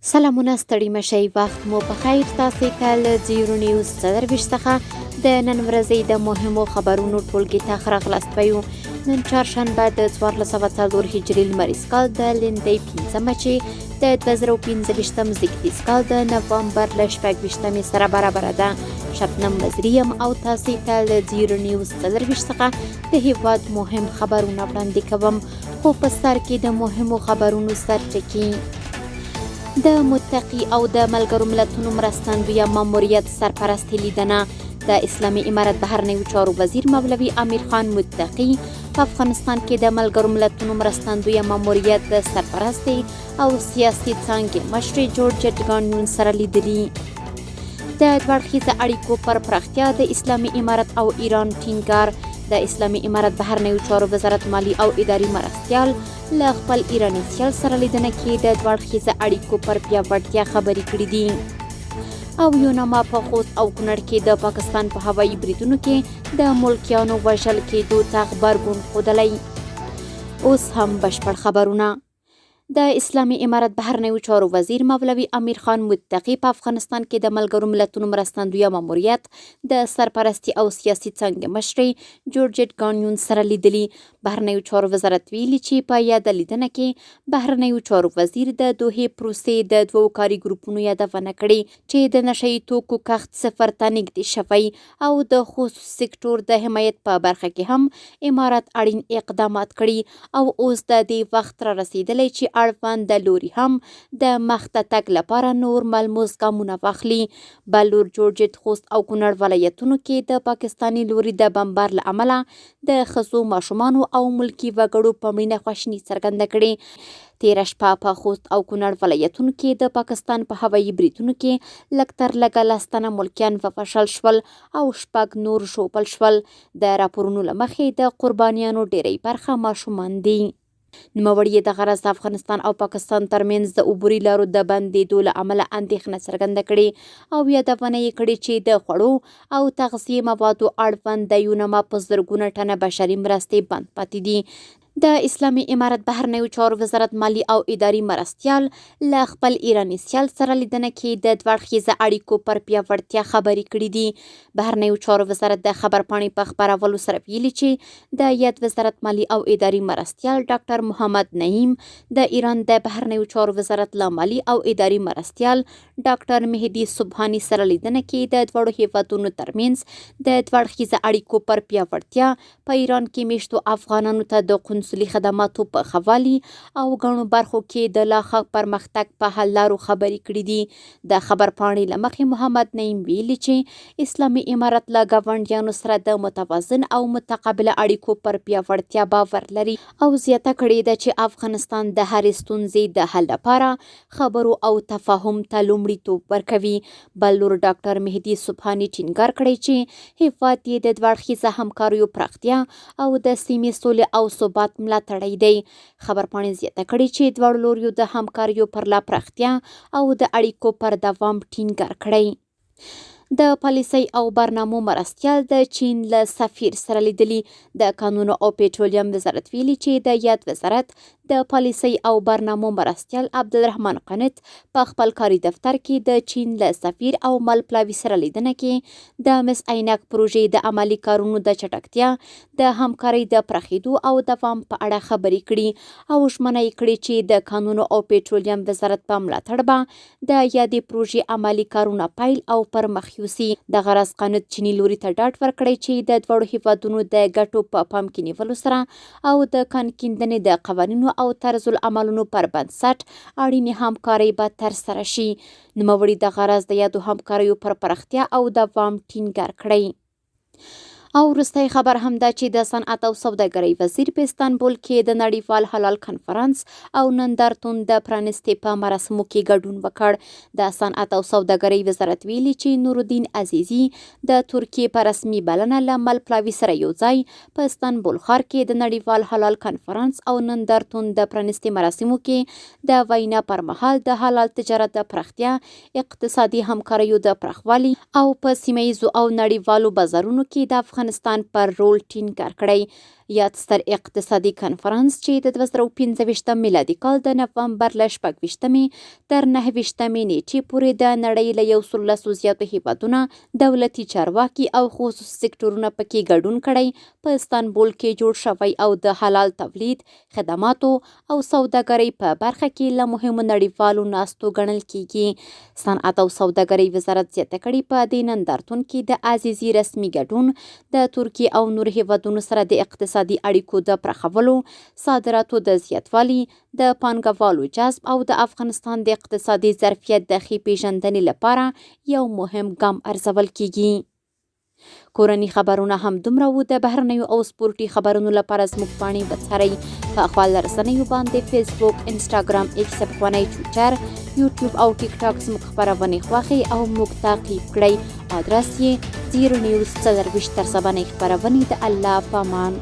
سلامونه ستړي مشئ وخت مو په خیر. تاسې ته له زیرو نیوز 24 څخه د نن ورځې د مهمو خبرونو ټولګې ته ښه راغلاست وایو. نن چهارشنبه د 1404 هجري لمریز کال د لیندۍ 5مه چې د 2025 زیږدیز کال د نوامبر له 26مې سره برابره ده. شبنم نظري یم او تاسې ته له زیرو نیوز 24 څخه د هیواد مهم خبرونه وړاندې کوم. خو په سر کې د مهمو خبرونو سرټکي. د متقي او د ملګرو ملتونو مرستندویه ماموریت سرپرست لیدنه. د اسلامي امارت بهرنیو چارو وزیر مولوي امیر خان متقي په افغانستان کې د ملګرو ملتونو مرستندویه ماموریت د سرپرستې او سیاسي څانګې مشرې جورجټ ګانیون سره لیدلي. د دوه اړخیزه اړیکو پر پراختیا د اسلامي امارت او ایران ټینګار. د اسلامي امارت بهرنیو چارو وزارت مالي او اداري مرستیال له خپل ایراني سیال سره لیدنه کې د دوه اړخیزه اړیکو پر پیاوړتیا خبرې کړې دي. او یوناما په خوست او کونړ کې د پاکستان په هوایي بریدونو کې د ملکیانو وژل کېدو ته غبرګون ښودلی. اوس هم بشپړ خبرونه. د اسلامي امارت بهرنیو چارو وزیر مولوي امیر خان متقي په افغانستان کې د ملګرو ملتونو مرستندویه ماموریت د سرپرستي او سیاسي څانګې مشرې جورجټ ګانیون سره لیدلي. بهرنیو چارو وزارت ویلي چې په یاده لیدنه کې بهرنیو چارو وزیر د دوحې پروسې د دوو کاري ګروپونو یادونه کړې چې د نشه یي توکو کښت صفر ته نږدې شوی او د خصوصي سکټور د حمایت په برخه کې هم امارت اړین اقدامات کړي او اوس د دې وخت را رسېدلی چې اړوند لوري هم د مخته تګ لپاره نور ملموس ګامونه واخلي. بل لور جورجټ خوست او کونړ ولایتونو کې د پاکستاني لوري د بمبار له امله د ښځو، ماشومانو او ملکي وګړو په مړینه خواشیني څرګنده کړې. تېره شپه په خوست او کونړ ولایتونو کې د پاکستان په هوایي بریدونو کې لږ تر لږه 10 تنه ملکیان ووژل شول او 6 نور ژوبل شول. د راپورونو له مخې د قربانیانو ډېری برخه ماشومان دي. نوموړي یې دغه راز د افغانستان او پاکستان ترمنځ د عبوري لارو د بندېدو له امله اندېښنه څرګنده کړې او یادونه یې کړې چې د خوړو او تغذیې موادو اړوند د یونما په زرګونه ټنه بشري مرستې بند پاتې دي. د اسلامي امارت بهرنیو چارو وزارت مالي او اداري مرستیال له خپل ایراني سیال سره لیدنه کې د دوه اړخیزه اړیکو پر پیاوړتیا خبرې کړې دي. بهرنیو چارو وزارت د خبرپاڼې په خپرولو سره ویلي چې د یاد وزارت مالي او اداري مرستیال ډاکټر محمد نعیم د ایران د بهرنیو چارو وزارت له مالي او اداري مرستیال ډاکټر مهدي سبحاني سره لیدنه کې د دواړو هېوادونو ترمنځ د دوه اړخیزه اړیکو پر پیاوړتیا، په ایران کې میشتو افغانانو ته د قونسلي خدماتو په ښه والي او ګڼو برخو کې د لا ښه پرمختګ په حل لارو خبرې کړې دي. د خبرپاڼې له مخې محمد نعیم ویلي چې اسلامي امارت له ګاونډیانو سره د متوازن او متقابله اړیکو پر پیاوړتیا باور لري او زیاته کړې ده چې افغانستان د هرې ستونزې د حل لپاره خبرو او تفاهم ته لومړیتوب ورکوي. بل لور ډاکټر مهدي سبحاني ټینګار کړی چې هېواد یې د دوه اړخیزه همکاریو پراختیا او د سیمې سولې او ثبات ملاتړی دی. خبرپاڼې زیاته کړې چې دواړو لوریو د همکاریو پر لا پراختیا او د اړیکو پر دوام ټینګار کړی. د پالیسۍ او برنامو مرستیال د چین له سفیر سره لیدلي. د کانونو او پټرولیم وزارت ویلي چې د یاد وزارت د پالیسۍ او برنامو مرستیال عبدالرحمن قانت په خپل کاري دفتر کې د چین له سفیر او مل پلاوي سره لیدنه کې د مس عینک پروژې د عملي کارونو د چټکتیا، د همکارۍ د پراخېدو او دوام په اړه خبرې کړي او ژمنه یې کړې چې د کانونو او پټرولیم وزارت په ملاتړ به د یادې پروژې عملي کارونه پیل او پر مخ یوسي. دغه راز قانت چیني لوري ته ډاډ ورکړی چې د دواړو هېوادونو د ګټو په پام کې نیولو سره او د کان کیندنې د قوانینو او طرزالعملونو پر بنسټ اړینې همکارۍ به ترسره شي. نوموړي دغه راز د یادو همکاریو پر پراختیا او دوام ټینګار کړی. او وروستی خبر هم دا چې د صنعت او سوداګرۍ وزیر په استانبول کې د نړیوال حلال کانفرنس او نندارتون د پرانیستې په مراسمو کې ګډون وکړ. د صنعت او سوداګرۍ وزارت ویلي چې نورالدین عزیزي د ترکیې په رسمي بلنه له مل پلاوي سره یو ځای په استانبول ښار کې د نړیوال حلال کانفرنس او نندارتون د پرانیستې مراسمو کې د وینا پر مهال د حلال تجارت د پراختیا، اقتصادي همکاریو د پراخوالي او په سیمه ییزو او نړیوالو بازارونو کې د افغانستان پر رول ټینګار کړی. یاد ستر اقتصادي کنفرانس چې د 2025 میلادي کال د نوامبر له 26مې تر 29مې نېټې پورې د نړۍ له 110 زیاتو هېوادونه، دولتي چارواکي او خصوصي سکتورونه پکې ګډون کړی، په استانبول کې جوړ شوی او د حلال تولید، خدماتو او سوداګرۍ په برخه کې له مهمو نړیوالو ناستو ګڼل کېږي. صنعت او سوداګرۍ وزارت زیاته کړې، په دې نندارتون کې د عزیزي رسمي ګډون د ترکیې او نورو هېوادونو سره د اقتصادي اړیکو د پراخولو، صادراتو د زیاتوالي، د پانګوالو جذب او د افغانستان د اقتصادي ظرفیت د ښې پېژندنې لپاره یو مهم ګام ارزول کېږي. کورني خبرونه هم دومره وو. د بهرنیو او سپورټي خبرونو لپاره زموږ پاڼې وڅارئ. په خواله رسنیو باندې فیسبوک، انسټاګرام، ایکس پخوانی ټویټر، یوټیوب او ټیک ټاک زموږ خپرونې خوښې او موږ تعقیب کړئ. ادرس یې 0 نیوز 24. تر سبانۍ خپرونې د الله پامان.